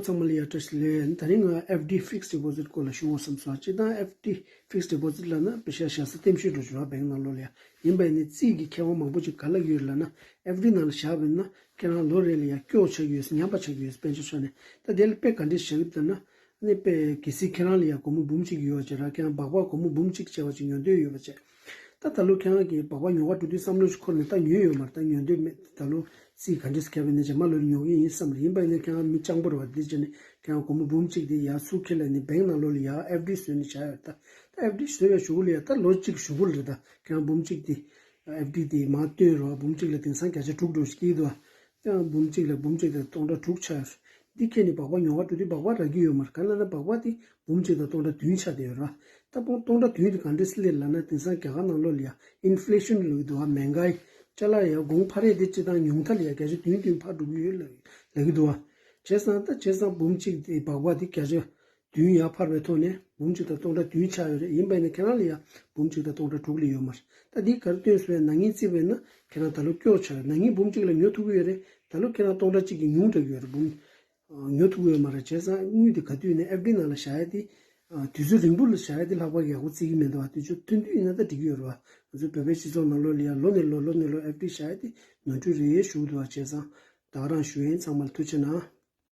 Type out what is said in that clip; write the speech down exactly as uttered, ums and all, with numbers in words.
ཚང་མ་ལ་ཡ་བཀྲ་ཤིས་བདེ་ལེགས། ད་རིང་ང་F D fixed deposit སྐོར་ལ་ཞུ་དགོས་བསམ་སོང་། སྤྱིར་བཏང་F D fixed deposit ལབ་ན་པེ་ཤ་བཞག་ས་ལྟེམ་ཤོད་འགྲོ་ཞུ་བ་བེང་ནང་ལོགས་ལ་ཡ། ཡིན་པ་ཡིན་ནའི་རྩིས་ཀྱི་ཁེ་དབང་མང་པོ་ཅིག་ག་ལ་ཡོད་ལབ་ན། F D ནང་ལ་བཞག་པ་ཡིན་ན་ཁྱེད་རང་ལོ་རེ་ལ་ཡ་སྐྱོ་ཆགས་ཡོད། ཉམས་པ་ཆགས་ཡོད། དཔལ་འབྱོར་ཕྱོགས་ནས། ད་དེ་ལ་དཔེ་ག་འདྲས་བཞག་གི་ལབ་ན། ཨ་ནི་དཔེ་གལ་སྲིད་ཁྱེད་རང་ལ་ཡ་སྒོར་མོ་འབུམ་གཅིག་ཡོད་པ་བྱས་ར། ཁྱེད་རང་སྦག་སྦག་སྒོར་མོ་འབུམ་གཅིག་བྱས་པ་ཅིག་ཉོ་འདོད་ཡོད་པ་བྱས། ད་ད་ལོ་ཁྱེད་རང་གིས་སྦག་སྦག་ཉོ་ག་འགྲོ་དུས་བསམ་བློ་ཞིག་འཁོར་ནས་ད་ཉོས་ཡོད་མ་རེད། ད་ཉོ་འདོད་མེད། ད་ལོ་རྩིས་ག་འདྲས་སུ་ཁེལ་བ་ཡིན་ན་རྗེས་མ་ལོ་ཉོ་གི་ཡིན་བསམ་རེད། ཡིན་པ་ཡིན་ན་ཁྱེད་རང་མི་སྤྱང་པོ་རེད་བ། དེ་བྱས་ནས་ཁྱེད་རང་སྒོར་མོ་འབུམ་གཅིག་དེ་ཡར་ཚུར་ཁྱེར་ལ་ནི་བེང་ནང་ལོགས་ལ་ཡར་F D བཟོས་ནས་བཞག་ཡོད། ད་ད་F D བཟོས་ཡོད་གཞུག་གུ་ལ་ཡ་ད་ལོ་གཅིག་གཞུག་གུ་ལ་རེད། ད་ཁྱེད་རང་འབུམ་གཅིག་དེ་F D དེ་མར་བཏོན་རོགས། འབུམ་གཅིག་ལ་དེང་སང་བརྒྱ་ཆ་དྲུག་འགྲོ་ཞིག་སྐྱེས་འདུག་བ། ཡང་འབུམ་གཅིག་ལ་འབུམ་གཅིག་དང་སྟོང་ཕྲག་དྲུག་ཆགས་ཡོད། འདི་ཁྱེད་ནི་སྦག་སྦག་ཉོ་ག་འགྲོ་དུས་སྦག་སྦག་རག་གི་ཡོད་མ་རེད། ག་ལབ་ན་སྦག་སྦག་དེ་འབུམ་གཅིག་དང་སྟོང་ཕྲག་བདུན་ཆགས་བསྡད་ཡོད་རེད་བ། ད་སྤོང་སྟོང་ཕྲག་བདུན་དེ་ག་འདྲས་སླེབས་ལབ་ན། དེང་སང་རྒྱ་གར་ནང་ལོགས་ལ་ཡ་ཨིན་ཕི་ལེ་ཤན་ལབ་ཀྱི་འདུག་བ། མེང་གའི། ཅ་ལག་ཡ་གོང་འཕར་ཡས་དེ་སྤྱིར་བཏང་ཉུང་མཐའ་ལ་ཡ་བརྒྱ་ཆ་བདུན་བདུན་འཕར་འགྲོ་གི་ཡོད་ལབ་ལབ་ཀྱི་འདུག་བ། བྱས་ཙང་ད་བྱས་ཙང་འབུམ་གཅིག་དེ་སྦག་སྦག་དེ་བརྒྱ་ཆ་བདུན་ཡར་འཕར་བའི་ཐོག་ནས་འབུམ་གཅིག་དང་སྟོང་ཕྲག་བདུན་ཆགས་ཡོད་རེད། ཡིན་པ་ཡིན་ན་ཁྱེད་རང་ལ་ཡ་འབུམ་གཅིག་དང་སྟོང་ཕྲག་དྲུག་ལས་ཡོད་མ་རེད། ད་འདི་ག་རེ་སྟོན་སོང་བས་ན། ངས་རྩིས་པས་ན་ཁྱེད་རང་ད་ལོ་སྐྱོ་ཆགས་ཡོད། ན་ནིང་འབུམ་གཅིག་ལ་ཉོ་ཐུབ་ཀྱི་ཡོད་རེད། ད་ལོ་ཁྱེད་རང་སྟོང་ཕྲག་གཅིག་གིས་ཉུང་དྲགས་ཡོད་རེད། འབུམ་ཉོ་ཐུབ་ཀྱི་ཡོད་མ་རེད། བྱས་ཙང་དངུལ་དེ་ག་དུས་ནས་F D ནང་ལ་བཞག་ཡ་དེ་དུས་ཚོད་རིང་པོ་ལ་བཞག་ཡ་དེ་ལྷག་པར་ཡག་པོ་བརྩི་གི་མི་འདུག་བ། དུས་ཚོད་ཐུང་དུས་ཡིན་ན་ད་འགྲིག་གི་ཡོད་རེད་བ། ང་ཚོ་བོད་པའི་སྤྱི་ཚོགས་ནང་ལོགས་ལ་ཡ་ལོ་ནས་ལོ་ལོ་ནས་ལོ་F D བཞག་ཡ་དེ་ནོར་འཁྲུལ་རེད་ཞུ་གི་འདུག་བ། བྱས་ཙང་ད་ག་རང་ཞུ་ཡིན། ཚང་མ་ལ་ཐུགས་རྗེ་གནང་།